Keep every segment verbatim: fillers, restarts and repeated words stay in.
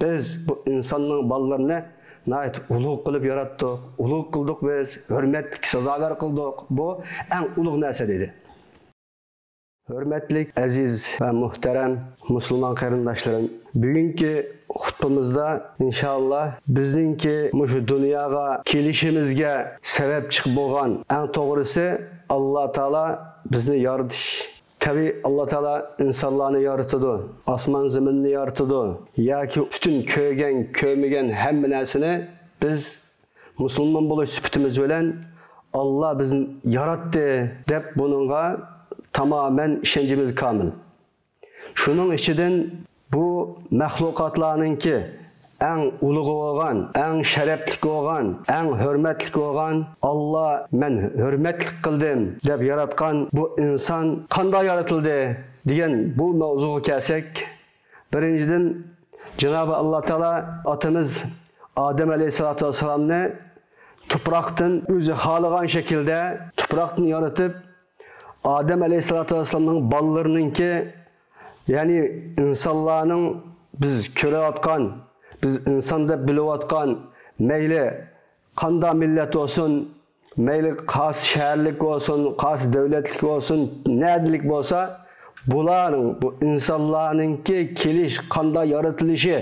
بىز بۇ ئىنساننىڭ بالىلىرىنى ناھايىتى ئۇلۇغ قىلىپ ياراتتۇق، ئۇلۇغ قىلدۇق بىز، ھۆرمەتلىك، سازاۋەر قىلدۇق. بۇ ئەڭ ئۇلۇغ نەرسە دېدى. ھۆرمەتلىك، ئەزىز ۋە مۇھتەرەم مۇسۇلمان قېرىنداشلىرىم، بۈگۈنكى خۇتبىمىزدا ئىنشائاللا بىزنىڭكى مۇشۇ دۇنياغا كېلىشىمىزگە سەۋەبچى بولغان ئەڭ توغرىسى، ئاللا تائالا بىزنى يارىتىش. تەبىئىي، ئاللا تائالا ئىنسانلارنى يارىتىدۇ، ئاسمان زېمىننى يارىتىدۇ ياكى پۈتۈن كۆرگەن، كۆرمىگەن ھەممە نەرسىنى بىز مۇسۇلمان بولۇش سۈپىتىمىز بىلەن ئاللا بىزنى ياراتتى دەپ بۇنىڭغا تامامەن ئىشەنچىمىز كامىل. شۇنىڭ ئىچىدىن بۇ مەخلۇقاتلارنىڭكى ئەڭ ئۇلۇغى بولغان، ئەڭ شەرەپلىك بولغان، ئەڭ ھۆرمەتلىك بولغان، ئاللا مەن ھۆرمەتلىك قىلدىم دەپ ياراتقان بۇ ئىنسان قانداق يارىتىلدى دېگەن بۇ مەۋزۇغا كەلسەك، بىرىنچىدىن، جانابى ئاللا تائالا ئاتىمىز ئادەم ئەلەيھىسسالاتۇ ۋەسسالامنى تۇپراقتىن ئۆزى خالىغان شەكىلدە تۇپراقتىن يارىتىپ، ئادەم ئەلەيھىسسالاتۇ ۋەسسالامنىڭ بالىلىرىنىڭكى، يەنى ئىنسانلارنىڭ بىز كۆرۈۋاتقان، بىز ئىنسان دەپ بىلىۋاتقان، مەيلى قانداق مىللەت بولسۇن، مەيلى قايسى شەھەرلىك بولسۇن، قايسى دۆلەتلىك بولسۇن، نەدىلىك بولسا، بۇلارنىڭ، بۇ ئىنسانلارنىڭكى كېلىش، قانداق يارىتىلىشى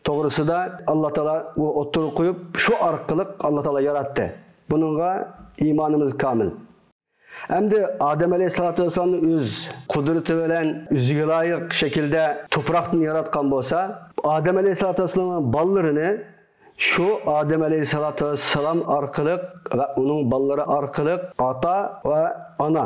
توغرىسىدا ئاللا تائالا بۇ ئوتتۇرىغا قويۇپ، شۇ ئارقىلىق ئاللا تائالا ياراتتى. بۇنىڭغا ئىمانىمىز كامىل. ئەمدى ئادەم ئەلەيھىسسالاتۇ ۋەسسالامنى ئۆز قۇدرىتى بىلەن ئۆزىگە لايىق شەكىلدە تۇپراقتىن ياراتقان بولسا، ئادەم ئەلەيھىسسالاتۇ ۋەسسالامنىڭ بالىلىرىنى شۇ ئادەم ئەلەيھىسسالاتۇ ۋەسسالام ئارقىلىق ۋە ئۇنىڭ بالىلىرى ئارقىلىق ئاتا ۋە ئانا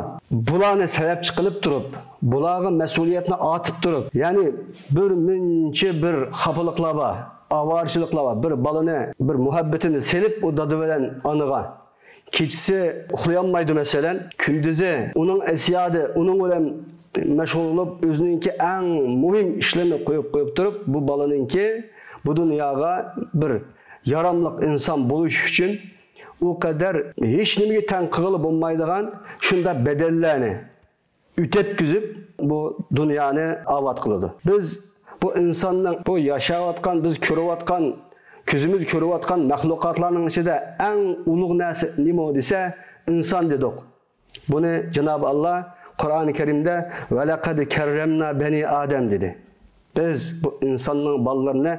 بۇلارنى سەۋەبچى قىلىپ تۇرۇپ، بۇلارغا مەسئۇلىيەتنى ئارتىپ تۇرۇپ، يەنى بىر مۇنچە بىر خاپىلىقلار بار، ئاۋارىچىلىقلار بار. بىر بالىنى، بىر مۇھەببىتىنى سېلىپ ئۇ دادا بىلەن ئانىغا، كېچىسى ئۇخلىيالمايدۇ مەسىلەن، كۈندۈزى ئۇنىڭ ئەسيادى، ئۇنىڭ بىلەن مەشغۇل بولۇپ، ئۆزىنىڭكى ئەڭ مۇھىم ئىشلىرىنى قويۇپ، قويۇپ تۇرۇپ، بۇ بالىنىڭكى بۇ دۇنياغا بىر ياراملىق ئىنسان بولۇش ئۈچۈن ئۇ قەدەر ھېچ نېمىگە تەڭ قىلغىلى بولمايدىغان شۇنداق بەدەللەرنى ئۆتەتكۈزۈپ، بۇ دۇنيانى ئاۋات قىلىدۇ. بىز بۇ ئىنساننىڭ، بۇ ياشاۋاتقان، بىز كۆرۈۋاتقان، كۆزىمىز كۆرۈۋاتقان مەخلۇقاتلارنىڭ ئىچىدە ئەڭ ئۇلۇغ نەرسە نېمە دېسە، ئىنسان دېدۇق. بۇنى جانابى ئاللا قۇرئانى كەرىمدە «ۋەلەقەد كەررەمنا بەنى ئادەم» دېدى. بىز بۇ ئىنساننىڭ بالىلىرىنى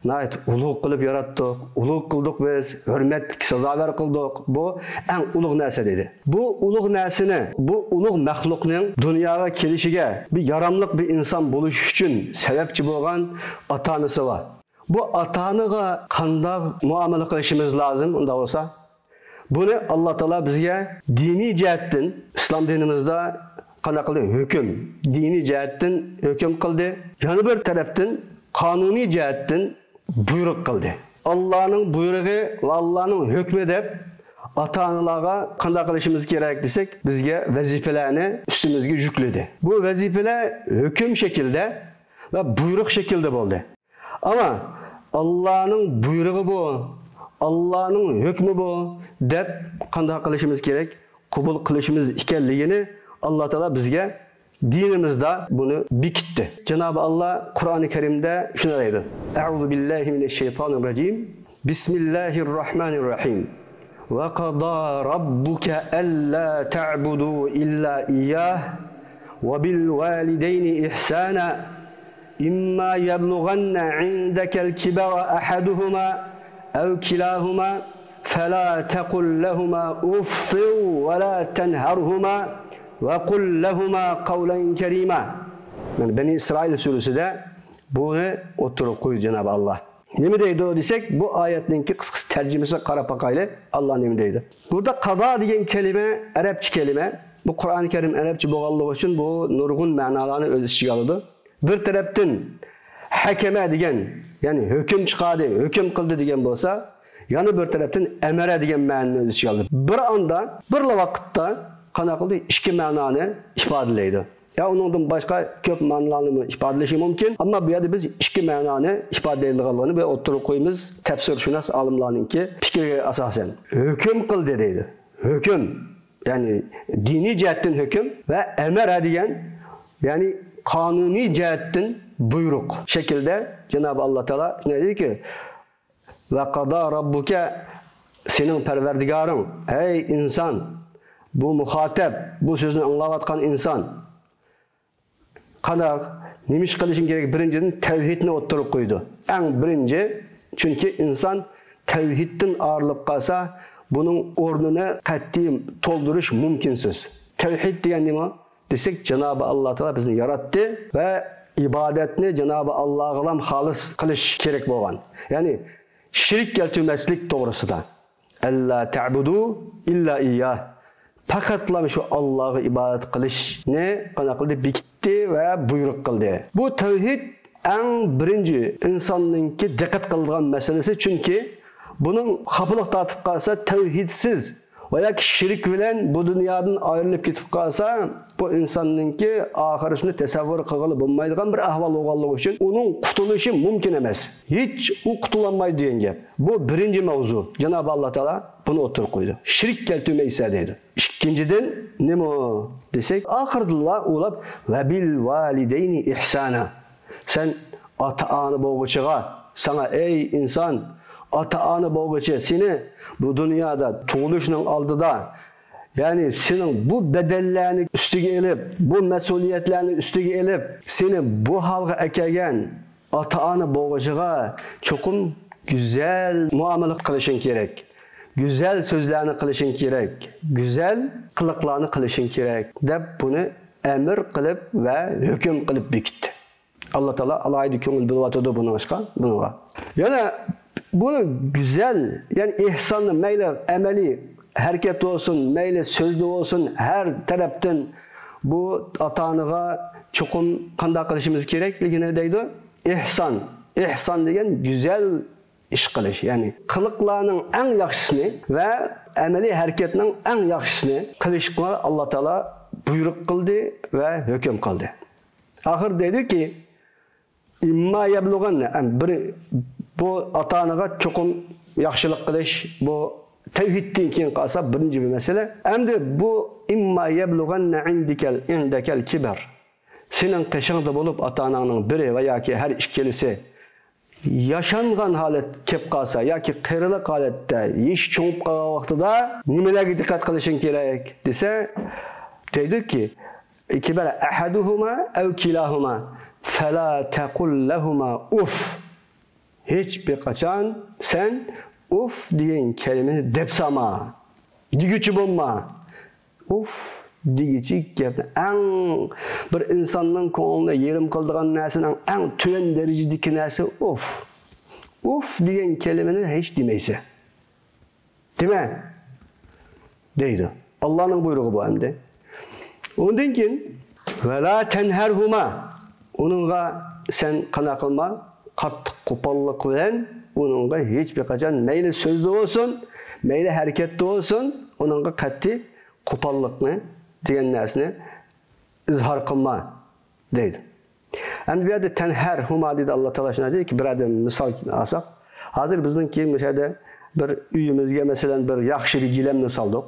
ناھايىتى ئۇلۇغ قىلىپ ياراتتۇق، ئۇلۇغ قىلدۇق بىز، ھۆرمەتلىك، سازاۋەر قىلدۇق. بۇ ئەڭ ئۇلۇغ نەرسە دېدى. بۇ ئۇلۇغ نەرسىنى، بۇ ئۇلۇغ مەخلۇقنىڭ دۇنياغا كېلىشىگە بىر ياراملىق بىر ئىنسان بولۇش ئۈچۈن سەۋەبچى بولغان ئاتا-ئانىسى بار. بۇ ئاتا-ئانىغا قانداق مۇئامىلە قىلىشىمىز لازىم ئۇنداق بولسا؟ بۇنى ئاللا تائالا بىزگە دىنىي جەھەتتىن، ئىسلام دىنىمىزدا قانداق قىلدى؟ ھۆكۈم. دىنىي جەھەتتىن ھۆكۈم قىلدى. يەنە بىر تەرەپتىن قانۇنىي جەھەتتىن بۇيرۇق قىلدى. ئاللانىڭ بۇيرۇقى ۋە ئاللانىڭ ھۆكمى دەپ ئاتا-ئانىلارغا قانداق قىلىشىمىز كېرەك دېسەك، بىزگە ۋەزىپىلەرنى ئۈستىمىزگە يۈكلىدى. بۇ ۋەزىپىلەر ھۆكۈم شەكلىدە ۋە بۇيرۇق شەكلىدە بولدى. ئەمما ئاللانىڭ بۇيرۇقى بۇ، ئاللانىڭ ھۆكمى بۇ دەپ قانداق قىلىشىمىز كېرەك، قوبۇل قىلىشىمىز ئىكەنلىكىنى ئاللا تائالا بىزگە دىنىمىزدا بۇنى بېكىتتى. جانابى ئاللا قۇرئانى كەرىمدە شۇنداق دەيدۇ: «ئەئۇزۇ بىللاھى مىنەششەيتانىررەجىم. بىسمىللاھىررەھمانىررەھىم. وقضى ربك ألا تعبدوا إلا إياه وبالوالدين إحسانا إما يبلغن عندك الكبر أحدهما أو كلاهما فلا تقل لهما أف ولا تنهرهما وقل لهما قولا كريما.» مانا بەنى ئىسرائىل سۈرىسىدە بۇنى ئوتتۇرىغا قويدى جانابى ئاللا. نېمە دەيدۇ دېسەك، بۇ ئايەتنىڭكى قىسقىچە تەرجىمىسىگە قاراپ باقايلى، ئاللا نېمە دەيدۇ. بۇردا قازا دېگەن كەلىمە ئەرەبچە كەلىمە. بۇ قۇرئانى كەرىم ئەرەبچە بولغانلىقى ئۈچۈن بۇ نۇرغۇن مەنالارنى ئۆز ئىچىگە ئالىدۇ. بىر تەرەپتىن ھەكەمە دېگەن، يەنى ھۆكۈم چىقاردى، ھۆكۈم قىلدى دېگەن بولسا، يەنە بىر تەرەپتىن ئەمەرە دېگەن مەنىنى ئۆز ئىچىگە ئالىدۇ. بىر ئاندا، بىرلا ۋاقىتتا قانداق قىلدى؟ ئىككى مەنانى ئىپادىلەيدۇ. يا ئۇنىڭدىن باشقا كۆپ مەنىلەرنىمۇ ئىپادىلىشى مۇمكىن. ئەمما بۇ يەردە بىز ئىككى مەنانى ئىپادىلەيدىغانلىقىنى بۇ يەردە ئوتتۇرىغا قويىمىز. تەپسىرشۇناس ئالىملارنىڭكى پىكرىگە ئاساسەن. ھۆكۈم قىلدى دەيدۇ. ھۆكۈم، يەنى دىنىي جەھەتتىن ھۆكۈم ۋە ئەمەرە دېگەن، يەنى قانۇنىي جەھەتتىن بۇيرۇق شەكلىدە جانابى ئاللا تائالا نېمە دەيدۇكى، ۋە قازا راببۇكە، سېنىڭ پەرۋەردىگارىڭ، ھەي ئىنسان، بۇ مۇخاتەب، بۇ سۆزنى ئاڭلاۋاتقان ئىنسان قانداق، نېمە ئىش قىلىشىڭ كېرەك؟ بىرىنچىدىن، تەۋھىدنى ئوتتۇرىغا قويىدۇ. ئەڭ بىرىنچى، چۈنكى ئىنسان تەۋھىدتىن ئايرىلىپ قالسا، بۇنىڭ ئورنىنى قەتئىي تولدۇرۇش مۇمكىنسىز. تەۋھىد دېگەن نېمە دېسەك، جانابى ئاللا تائالا بىزنى ياراتتى ۋە ئىبادەتنى جانابى ئاللاغىلا خالىس قىلىش كېرەك بولغان. يەنى شېرىك كەلتۈرمەسلىك توغرىسىدا. ئەللا تەبۇدۇ ئىللا ئىيياھ. پەقەتلا شۇ ئاللاغا ئىبادەت قىلىشنى قانداق قىلدى؟ بېكىتتى ۋە بۇيرۇق قىلدى. بۇ تەۋھىد ئەڭ بىرىنچى ئىنساننىڭكى دىققەت قىلىدىغان مەسىلىسى، چۈنكى بۇنىڭ خاپىلىق تارتىپ قالسا، تەۋھىدسىز ۋە ياكى شىرك بىلەن بۇ دۇنيادىن ئايرىلىپ كېتىپ قالسا، بۇ ئىنساننىڭكى ئاخىرىتىنى تەسەۋۋۇر قىلغىلى بولمايدىغان بىر ئەھۋال بولغانلىقى ئۈچۈن ئۇنىڭ قۇتۇلۇشى مۇمكىن ئەمەس. ھېچ ئۇ قۇتۇلالمايدۇ دېگەن گەپ. بۇ بىرىنچى مەۋزۇ. جانابى ئاللا تائالا بۇنى ئوتتۇرىغا قويدى. شىرك كەلتۈرمەيسەن دەيدۇ. ئىككىنچىدىن، نېمە دېسەك، ئاخىرىدىلا ئۇلار، ۋە بىل ۋالىدەينى ئىھسانا. سەن ئاتا-ئانا بولغۇچىغا، ساڭا، ئەي ئىنسان، ئاتا-ئانا بولغۇچى سېنى بۇ دۇنيادا تۇغۇلۇشنىڭ ئالدىدا، يەنى سېنىڭ بۇ بەدەللەرنى ئۈستىگە ئېلىپ، بۇ مەسئۇلىيەتلەرنى ئۈستىگە ئېلىپ، سېنى بۇ ھالغا ئەكەلگەن ئاتا-ئانا بولغۇچىغا چوقۇم گۈزەل مۇئامىلە قىلىشىڭ كېرەك، گۈزەل سۆزلەرنى قىلىشىڭ كېرەك، گۈزەل قىلىقلارنى قىلىشىڭ كېرەك، دەپ بۇنى ئەمىر قىلىپ ۋە ھۆكۈم قىلىپ بېكىتتى. ئاللا تائالا ئالاھىدە كۆڭۈل بۆلۈۋاتىدۇ بۇنىڭ ئىشقا، بۇنىڭغا. يەنە بۇنى گۈزەل، يەنى ئېھساننى مەيلى ئەمەلىي ھەرىكەتتە بولسۇن، مەيلى سۆزدە بولسۇن، ھەر تەرەپتىن بۇ ئاتا-ئانىغا چوقۇم قانداق قىلىشىمىز كېرەكلىكىنى دەيدۇ. ئېھسان. ئېھسان دېگەن گۈزەل ئىش قىلىش، يەنى قىلىقلارنىڭ ئەڭ ياخشىسىنى ۋە ئەمەلىي ھەرىكەتنىڭ ئەڭ ياخشىسىنى قىلىشقا ئاللا تائالا بۇيرۇق قىلدى ۋە ھۆكۈم قىلدى. ئاخىر دەيدۇكى، ئىمما يەبلۇغەننە، ئەم، بىر، بۇ ئاتا-ئانىغا چوقۇم ياخشىلىق قىلىش، بۇ تەۋھىدتىن كېيىن قالسا بىرىنچى بىر مەسىلە. ئەمدى بۇ ئىمما يەبلۇغەننە ئىندىكەل، ئىندەكەل كىبەر. سېنىڭ قېشىڭدا بولۇپ ئاتا-ئاناڭنىڭ بىرى ۋە ياكى ھەر ئىككىلىسى ياشانغان ھالەت كېلىپ قالسا ياكى قېرىلىق ھالەتتە يېشى چوڭىيىپ قالغان ۋاقتىدا نېمىلەرگە دىققەت قىلىشىڭ كېرەك دېسە، دەيدۇكى، كىبەر ئەھەدۇھۇما ئەۋ كىلاھۇما فەلا تەقۇل لەھۇما ئۇف. ھېچ بىر قاچان سەن ئۇف دېگەن كەلىمىنى دەپ سالما. دېگۈچى بولما. ئۇف دېگۈچى گەپنى، ئەڭ بىر ئىنساننىڭ كۆڭلىنى يېرىم قىلىدىغان نەرسىنىڭ ئەڭ تۆۋەن دەرىجىدىكى نەرسە ئۇف. ئۇف دېگەن كەلىمىنى ھېچ دېمەيسەن. دېمە، دەيدۇ. ئاللانىڭ بۇيرۇقى بۇ ئەمدى. ئۇندىن كېيىن، ۋەلا تەنھەرھۇما. ئۇنىڭغا سەن قانداق قىلما؟ قاتتىق قوپاللىق بىلەن ئۇنىڭغا ھېچ بىر قاچان مەيلى سۆزدە بولسۇن، مەيلى ھەرىكەتتە بولسۇن، ئۇنىڭغا قەتئىي قوپاللىقنى دېگەن نەرسىنى ئىزھار قىلما، دەيدۇ. ئەمدى بۇ يەردە تەنھەرھۇما دېدى ئاللا تائالا، شۇنداق دېدىكى، بىر ئادەم مىسال ئالساق، ھازىر بىزنىڭكى مۇشۇ يەردە بىر ئۆيىمىزگە، مەسىلەن، بىر ياخشى بىر گىلەمنى سالدۇق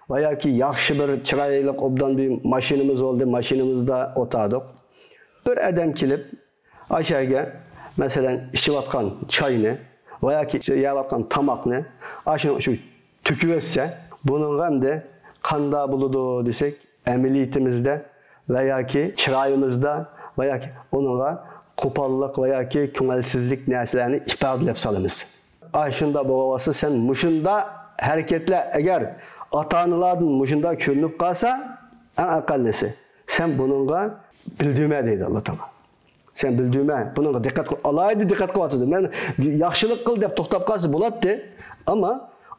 ۋە ياكى ياخشى بىر چىرايلىق، ئوبدان بىر ماشىنىمىز بولدى، ماشىنىمىزدا ئولتۇردۇق. بىر ئادەم كېلىپ، ئاشۇ يەرگە، مەسىلەن، ئىچىۋاتقان چاينى ۋە ياكى يەۋاتقان تاماقنى ئاشۇنىڭ ئىچىگە تۆكۈۋەتسە، بۇنىڭغا ئەمدى قانداق بولىدۇ دېسەك، ئەمەلىيىتىمىزدە ۋە ياكى چىرايىمىزدا ۋە ياكى ئۇنىڭغا قوپاللىق ۋە ياكى كۆڭۈلسىزلىك نەرسىلەرنى ئىپادىلەپ سالىمىز. ئاشۇنداق بولغان ۋاقىتتا سەن مۇشۇنداق ھەرىكەتلەر ئەگەر ئاتا-ئانىلاردىن مۇشۇنداق كۆرۈنۈپ قالسا، ئەڭ ئەقەللىسى، سەن بۇنىڭغا بىلدۈرمە دەيدۇ ئاللا تائالا. سەن بىلدۈرمە، بۇنىڭغا دىققەت قىل، ئالاھىدە دىققەت قىلىۋاتىدۇ. مەن ياخشىلىق قىل دەپ توختاپ قالسا بولاتتى، ئەمما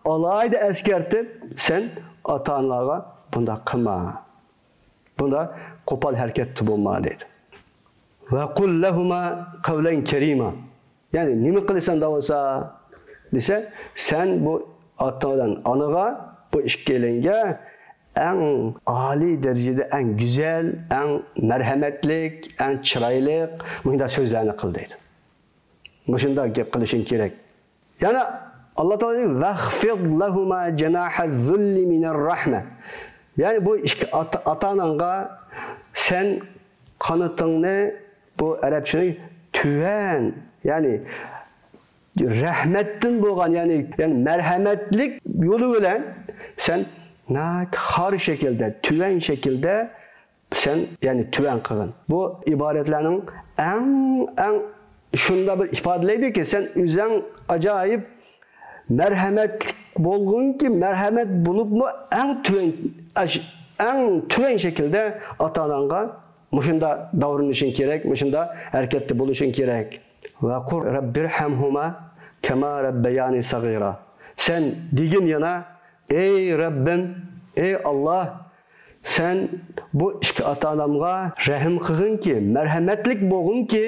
ئالاھىدە ئەسكەرتىپ، سەن ئاتا-ئانىلارغا بۇنداق قىلما، بۇنداق قوپال ھەرىكەتتە بولما دەيدۇ. ۋە قۇل لەھۇما قەۋلەن كەرىما. يەنى نېمە قىلىسەن دەۋالسا دېسە، سەن بۇ ئاتا بىلەن ئانىغا، بۇ ئىككىيلەنگە ئەڭ ئالىي دەرىجىدە، ئەڭ گۈزەل، ئەڭ مەرھەمەتلىك، ئەڭ چىرايلىق مۇشۇنداق سۆزلەرنى قىل دەيدۇ. مۇشۇنداق گەپ قىلىشىڭ كېرەك. يەنە ئاللا تائالا دەيدۇ، ۋەخفىض لەھۇما جەناھەز زۇللى مىنەر رەھمە. يەنى بۇ ئىككى ئاتا، ئاتا-ئاناڭغا سەن قانىتىڭنى بۇ ئەرەبچىنىڭ تۆۋەن، يەنى رەھمەتتىن بولغان، يەنى، يەنى مەرھەمەتلىك يولى بىلەن سەن ناھايىتى خار شەكىلدە، تۆۋەن شەكىلدە سەن، يەنى تۆۋەن قىلغىن. بۇ ئىبارەتلەرنىڭ ئەڭ، ئەڭ شۇنداق بىر ئىپادىلەيدۇكى، سەن ئۆزەڭ ئاجايىپ مەرھەمەتلىك بولغىنكى، مەرھەمەت بولۇپمۇ ئەڭ تۆۋەن، ئەش-، ئەڭ تۆۋەن شەكىلدە ئاتا-ئاناڭغا مۇشۇنداق داۋرىنىشىڭ كېرەك، مۇشۇنداق ھەرىكەتتە بولۇشۇڭ كېرەك. ۋەقۇل رەببىرھەمھۇما كەما رەببەيانى سەغىرا. سەن دېگىن يەنە، ئەي رەببىم، ئەي ئاللا، سەن بۇ ئىككى ئاتا-ئانامغا رەھىم قىلغىنكى، مەرھەمەتلىك بولغىنكى،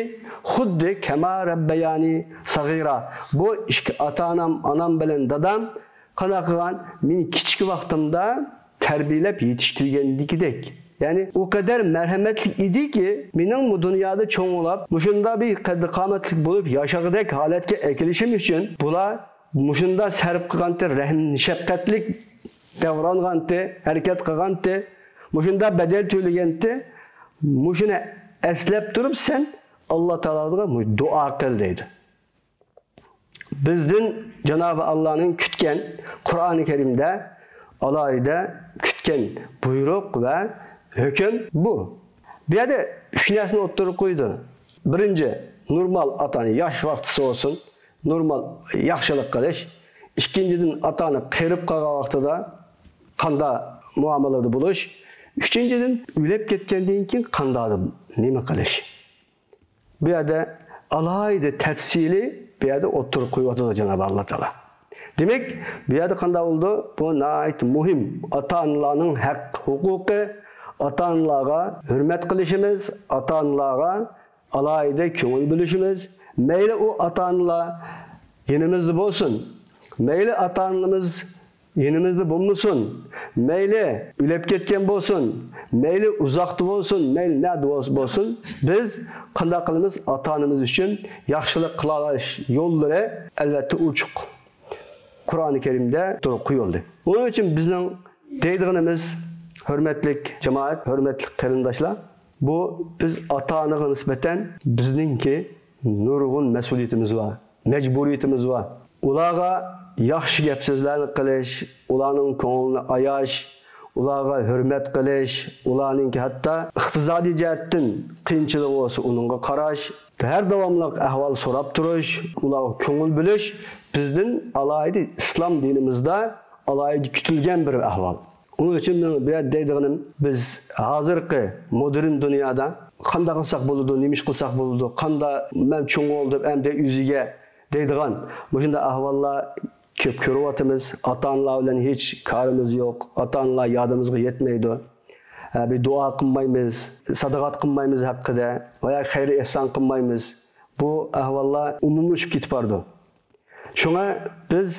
خۇددى كەما رەببەيانى سەغىرا، بۇ ئىككى ئاتا-ئانام، ئانام بىلەن دادام قانداق قىلغان، مېنى كىچىك ۋاقتىمدا تەربىيەلەپ يېتىشتۈرگەندىكىدەك. يەنى ئۇ قەدەر مەرھەمەتلىك ئىدىكى، مېنىڭ بۇ دۇنيادا چوڭ بولۇپ، مۇشۇنداق بىر قەددى-قامەتلىك بولۇپ ياشىغۇدەك ھالەتكە ئەكېلىشىم ئۈچۈن بۇلار مۇشۇنداق سەرپ قىلغانتى، رەھىم شەپقەتلىك دەۋرانغانتى، ھەرىكەت قىلغانتى، مۇشۇنداق بەدەل تۆلىگەنتى، مۇشۇنى ئەسلەپ تۇرۇپ سەن ئاللا تائالاغا دۇئا قىل دەيدۇ. بىزدىن جانابى ئاللانىڭ كۈتكەن، قۇرئانى كەرىمدە ئالاھىدە كۈتكەن بۇيرۇق ۋە ھۆكۈم بۇ. بۇ يەردە ئۈچ نەرسىنى ئوتتۇرىغا قويدى. بىرىنچى، نورمال ئاتا-ئانا ياش ۋاقتىسى بولسۇن، نورمال ياخشىلىق قىلىش. ئىككىنچىدىن، ئاتا-ئانا قېرىپ قالغان ۋاقتىدا قانداق مۇئامىلىدە بولۇش. ئۈچىنچىدىن، ئۆلۈپ كەتكەندىن كېيىن قانداق، نېمە قىلىش. بۇ يەردە ئالاھىدە تەپسىلىي بۇ يەردە ئوتتۇرىغا قويۇۋاتىدۇ جانابى ئاللا تائالا. دېمەك، بۇ يەردە قانداق بولىدۇ؟ بۇ ناھايىتى مۇھىم. ئاتا-ئانىلارنىڭ ھەق ھوقۇقى، ئاتا-ئانىلارغا ھۆرمەت قىلىشىمىز، ئاتا-ئانىلارغا ئالاھىدە كۆڭۈل بۆلۈشىمىز. مەيلى ئۇ ئاتا-ئانىلار يېنىمىزدا بولسۇن، مەيلى ئاتا-ئانىمىز يېنىمىزدا بولمىسۇن، مەيلى ئۆلۈپ كەتكەن بولسۇن، مەيلى ئۇزاقتا بولسۇن، مەيلى نەدە بولسا بولسۇن، بىز قانداق قىلىمىز؟ ئاتا-ئانىمىز ئۈچۈن ياخشىلىق قىلالاش يوللىرى ئەلۋەتتە ئوچۇق. قۇرئانى كەرىمدە تۇرۇپ قويۇلدى. ئۇنىڭ ئۈچۈن بىزنىڭ دەيدىغىنىمىز، ھۆرمەتلىك جامائەت، ھۆرمەتلىك قېرىنداشلار، بۇ بىز ئاتا-ئانىغا نىسبەتەن بىزنىڭكى نۇرغۇن مەسئۇلىيىتىمىز بار، مەجبۇرىيىتىمىز بار. ئۇلارغا ياخشى گەپ-سۆزلەرنى قىلىش، ئۇلارنىڭ كۆڭلىنى ئاياش، ئۇلارغا ھۆرمەت قىلىش، ئۇلارنىڭكى ھەتتا ئىقتىسادىي جەھەتتىن قىيىنچىلىقى بولسا ئۇنىڭغا قاراش، ھەر داۋاملىق ئەھۋال سوراپ تۇرۇش، ئۇلارغا كۆڭۈل بۆلۈش بىزدىن ئالاھىدە ئىسلام دىنىمىزدا ئالاھىدە كۈتۈلگەن بىر ئەھۋال. ئۇنىڭ ئۈچۈن مېنىڭ بۇ يەردە دەيدىغىنىم، بىز ھازىرقى مودېرن دۇنيادا قانداق قىلساق بولىدۇ، نېمە ئىش قىلساق بولىدۇ، قانداق مەن چوڭ بولدۇم ئەمدى ئۆزىگە دەيدىغان مۇشۇنداق ئەھۋاللار كۆپ كۆرۈۋاتىمىز. ئاتا-ئانىلار بىلەن ھېچ كارىمىز يوق، ئاتا-ئانىلار يادىمىزغا يەتمەيدۇ. ھە، بىر دۇئا قىلمايمىز، سادىقات قىلمايمىز ھەققىدە ۋە يا خەير ئېھسان قىلمايمىز. بۇ ئەھۋاللار ئومۇملىشىپ كېتىپ بارىدۇ. شۇڭا بىز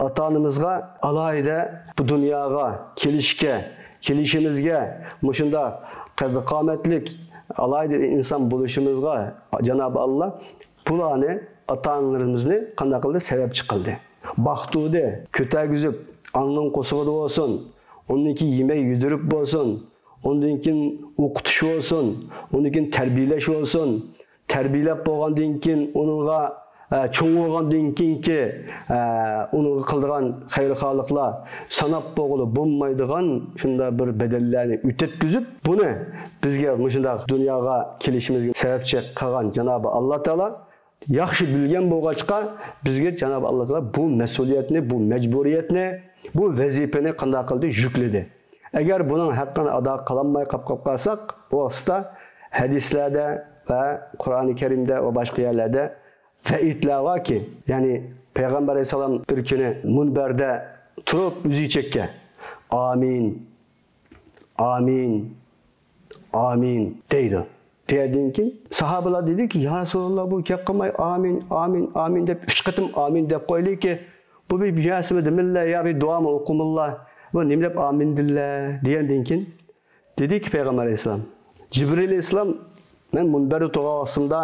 ئاتا-ئانىمىزغا ئالاھىدە بۇ دۇنياغا كېلىشكە، كېلىشىمىزگە، مۇشۇنداق قەددى-قامەتلىك ئالاھىدە ئىنسان بولۇشىمىزغا جانابى ئاللا بۇلارنى، ئاتا-ئانىلىرىمىزنى قانداق قىلدى؟ سەۋەبچى قىلدى. باقتۇردى، كۆتەرگۈزۈپ، ئانىنىڭ قورسىقىدا بولسۇن، ئۇنىڭكى يېمەك يېدۈرۈپ بولسۇن، ئۇندىن كېيىن ئوقۇتۇش بولسۇن، ئۇندىن كېيىن تەربىيەلەش بولسۇن، تەربىيەلەپ بولغاندىن كېيىن ئۇنىڭغا، ئە، چوڭ بولغاندىن كېيىنكى، ئە، ئۇنىڭغا قىلىدىغان خەيرخاھلىقلار ساناپ بولغىلى بولمايدىغان شۇنداق بىر بەدەللەرنى ئۆتەتكۈزۈپ، بۇنى بىزگە مۇشۇنداق دۇنياغا كېلىشىمىزگە سەۋەبچى قىلغان جانابى ئاللا تائالا ياخشى بىلگەن بولغاچقا، بىزگە جانابى ئاللا تائالا بۇ مەسئۇلىيەتنى، بۇ مەجبۇرىيەتنى، بۇ ۋەزىپىنى قانداق قىلدى؟ يۈكلىدى. ئەگەر بۇنىڭ ھەققىنى ئادا قىلالماي قاپ، قاپ قالساق، ئۇ ۋاقىتتا ھەدىسلەردە ۋە قۇرئانى كەرىمدە ۋە باشقا يەرلەردە ۋەئىدلەر باركى، يەنى پەيغەمبەر ئەلەيھىسسالام بىر كۈنى مۇنبەردە تۇرۇپ ئۆزى چەككە، «ئامىن، ئامىن، ئامىن» دەيدۇ. دېگەندىن كېيىن ساھابىلار دېدىكى، «يا رەسۇلاللا، بۇ گەپ قىلماي ئامىن، ئامىن، ئامىن دەپ ئۈچ قېتىم ئامىن دەپ قويدىكى، بۇ بىر نەرسىمۇ دېمىدىلە يا بىر دۇئامۇ ئوقۇمىدىلە، بۇ نېمە دەپ ئامىن دېدىلە؟» دېگەندىن كېيىن دېدىكى پەيغەمبەر ئەلەيھىسسالام، «جىبرىل ئەلەيھىسسالام مەن مۇنبەردە تۇرغان ۋاقتىمدا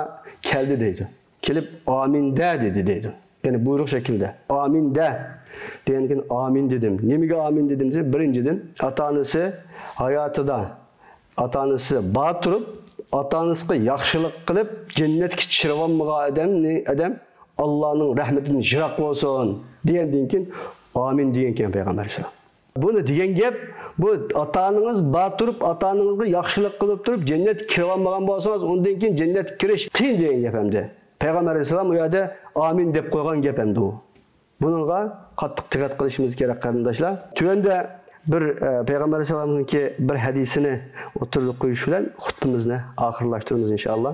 كەلدى» دەيدۇ. «كېلىپ ئامىن دە» دېدى دەيدۇ. يەنى بۇيرۇق شەكلىدە. «ئامىن دە» دېگەندىن كېيىن ئامىن دېدىم. نېمىگە ئامىن دېدىم دېسە، بىرىنچىدىن، ئاتا-ئانىسى ھاياتىدا، ئاتا-ئانىسى بار تۇرۇپ، ئاتا-ئانىسىغا ياخشىلىق قىلىپ، جەننەتكە چىشىرىۋالمىغان ئادەمنى، ئادەم ئاللانىڭ رەھمىتىدىن يىراق بولسۇن، دېگەندىن كېيىن، ئامىن دېگەنكەن پەيغەمبەر ئەلەيھىسسالام. بۇنى دېگەن گەپ، بۇ ئاتا-ئانىڭىز بار تۇرۇپ، ئاتا-ئانىڭىزغا ياخشىلىق قىلىپ تۇرۇپ، جەننەتكە كىرىۋالمىغان بولسىڭىز، ئۇندىن كېيىن جەننەتكە كىرىش قىيىن دېگەن گەپ ئەمدى. پەيغەمبەر ئەلەيھىسسالام ئۇ يەردە ئامىن دەپ قويغان گەپ ئەمدى ئۇ. بۇنىڭغا قاتتىق دىققەت قىلىشىمىز كېرەك، قېرىنداشلار. تۆۋەندە بىر، ئە، پەيغەمبەر ئەلەيھىسسالامنىڭكى بىر ھەدىسىنى ئوتتۇرىغا قويۇش بىلەن خۇتبىمىزنى ئاخىرلاشتۇرىمىز، ئىنشائاللا.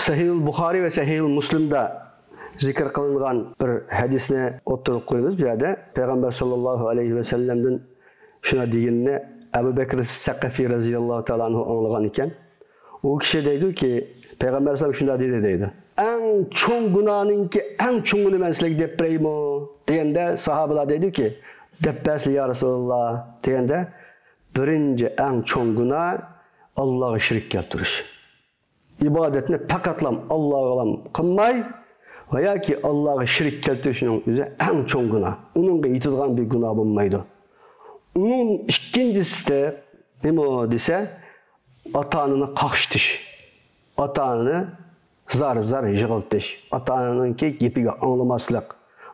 سەھىھۇل بۇخارىي ۋە سەھىھۇل مۇسلىمدا زىكىر قىلىنغان بىر ھەدىسنى ئوتتۇرىغا قويىمىز بۇ يەردە. پەيغەمبەر ساللاللاھۇ ئەلەيھى ۋەسەللەمدىن شۇنداق دېگىنىنى ئەبۇ بەكرى سەقەفى رەزىياللاھۇ تائالا ئەنھۇ ئاڭلىغان ئىكەن. ئۇ كىشى دەيدۇكى، پەيغەمبەر ئەلەيھىسسالام شۇنداق دېدى دەيدۇ. ئەڭ چوڭ گۇناھنىڭكى ئەڭ چوڭىنى مەن سىلەرگە دەپ بېرەيمۇ؟ دېگەندە ساھابىلار دەيدۇكى، دەپ بەرسىلە يا رەسۇلاللا، دېگەندە، بىرىنچى ئەڭ چوڭ گۇناھ ئاللاغا شېرىك كەلتۈرۈش. ئىبادەتنى پەقەتلام ئاللاغىلام قىلماي ۋە ياكى ئاللاغا شېرىك كەلتۈرۈشنىڭ ئۆزى ئەڭ چوڭ گۇناھ. ئۇنىڭغا يېتىدىغان بىر گۇناھ بولمايدۇ. ئۇنىڭ ئىككىنچىسى نېمە دېسە، ئاتا-ئانىنى قاقشىتىش، ئاتا-ئانىنى زار-زار يىغلىتىش، ئاتا-ئانىنىڭكى گېپىگە ئاڭلىماسلىق،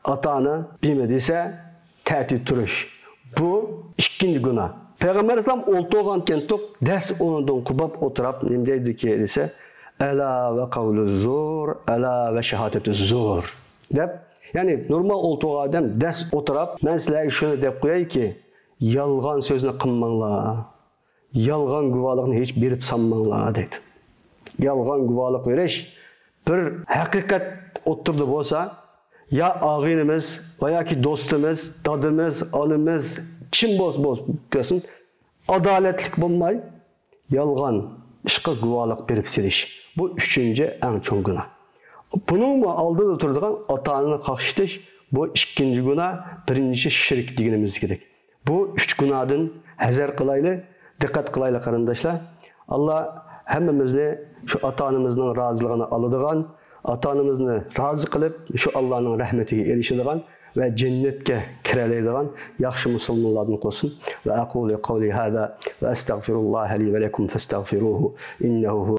ئاتا-ئانا نېمە دېسە، تەتۈر تۇرۇش. بۇ ئىككىنچى گۇناھ. پەيغەمبەر ئەلەيھىسسالام ئولتۇرغانكەنتۇق، دەس ئورنىدىن قوپۇپ ئولتۇرۇپ، نېمە دەيدىكى دېسە، «ئەلا ۋە قەۋلۇ زۇر، ئەلا ۋە شاھادەتۇ زۇر» دەپ، يەنى نورمال ئولتۇرغان ئادەم دەس ئولتۇرۇپ، مەن سىلەرگە شۇنى دەپ قويايكى، يالغان سۆزنى قىلماڭلار. يالغان گۇۋاھلىقنى ھېچ بېرىپ سانماڭلار دەيدۇ. يالغان گۇۋاھلىق بېرىش بىر ھەقىقەت ئوتتۇرىدا بولسا، يا ئاغىنىمىز ۋە ياكى دوستىمىز، دادىمىز، ئانىمىز، كىم بولسا بولسۇن، ئادالەتلىك بولماي، يالغان ئىشقا گۇۋاھلىق بېرىپ سېلىش. بۇ ئۈچىنچى ئەڭ چوڭ گۇناھ. بۇنىڭمۇ ئالدىدا تۇرىدىغان ئاتا-ئانىنى قاقشىتىش، بۇ ئىككىنچى گۇناھ، بىرىنچىسى شىرك دېگىنىمىزدىكىدەك. بۇ ئۈچ گۇناھتىن ھەزەر قىلايلى، دىققەت قىلايلى، قېرىنداشلار. ئاللا ھەممىمىزنى شۇ ئاتا-ئانىمىزنىڭ رازىلىقىنى ئالىدىغان، ئاتا-ئانىمىزنى رازى قىلىپ، شۇ ئاللانىڭ رەھمىتىگە ئېرىشىدىغان ۋە جەننەتكە كىرەلەيدىغان ياخشى مۇسۇلمانلاردىن قىلسۇن. وأقول قولي هذا وأستغفر الله لي ولكم فاستغفروه إنه هو